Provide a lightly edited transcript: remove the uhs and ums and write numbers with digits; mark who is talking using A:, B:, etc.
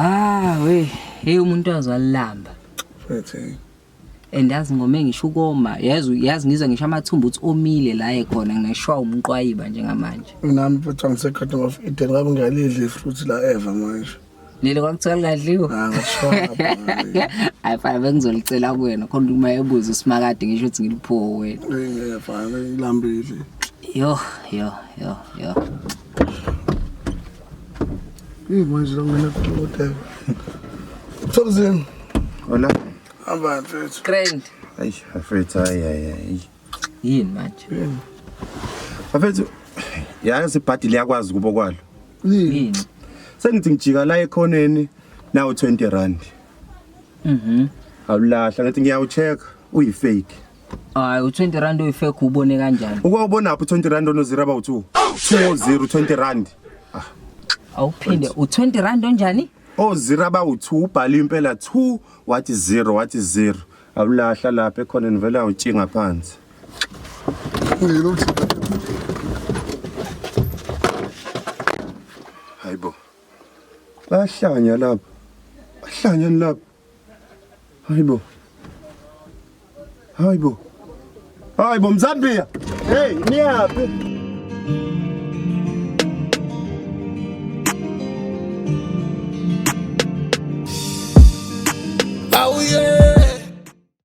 A: Ah we, hey umuntu azwalamba.
B: Mfethu.
A: And yazi ngome ngisho ukoma, yazi yazi ngizwa ngisho amathumbu uthi omile la ekhona ngineshwa umqwayiba njengamanje.
B: Nami mfethu angisegarden of Eden ngabe ngiyalidla ifruit la ever manje.
A: Leli kwakuthiwa lingadliwa.
B: Ah ngashona.
A: Hayi fana bengizolicela kuwena khona uma ebuza usimakade ngisho ukuthi ngiliphuwe wena.
B: Ngeke fana ngilambile.
A: Yo yo yo yo.
B: Yini manje la ngena khona Thokozini.
C: Hola.
B: Hamba mfethu.
A: Grand.
C: Ayi, mfethu hayi hayi hayi.
A: Yini manje?
C: Mfethu yazi ibhadi liyakwazi kubo kwalo.
A: Yini?
C: Sengithi ngijika la ekhoneni nawo 20 rand. Awulahla ngathi ngiyawucheck uyi fake.
A: Hayi u20 rand uyifake ubone kanjani?
C: Ukwawubona phi 20 rand ono 0 abawu 2? 2 0 20 rand.
A: Awuphinde u20 rand onjani?
C: O 0 abawu 2 ubhale impela 2 wathi 0 wathi 0. Awulahla lapha ekhoneni vele awutshinga phansi.
B: Ngilo
C: Hayibo. Bahlanya lapha. Bahlanya lapha. Hayibo. Hayibo. Hayibo Mzambia. Hey, niyaphi?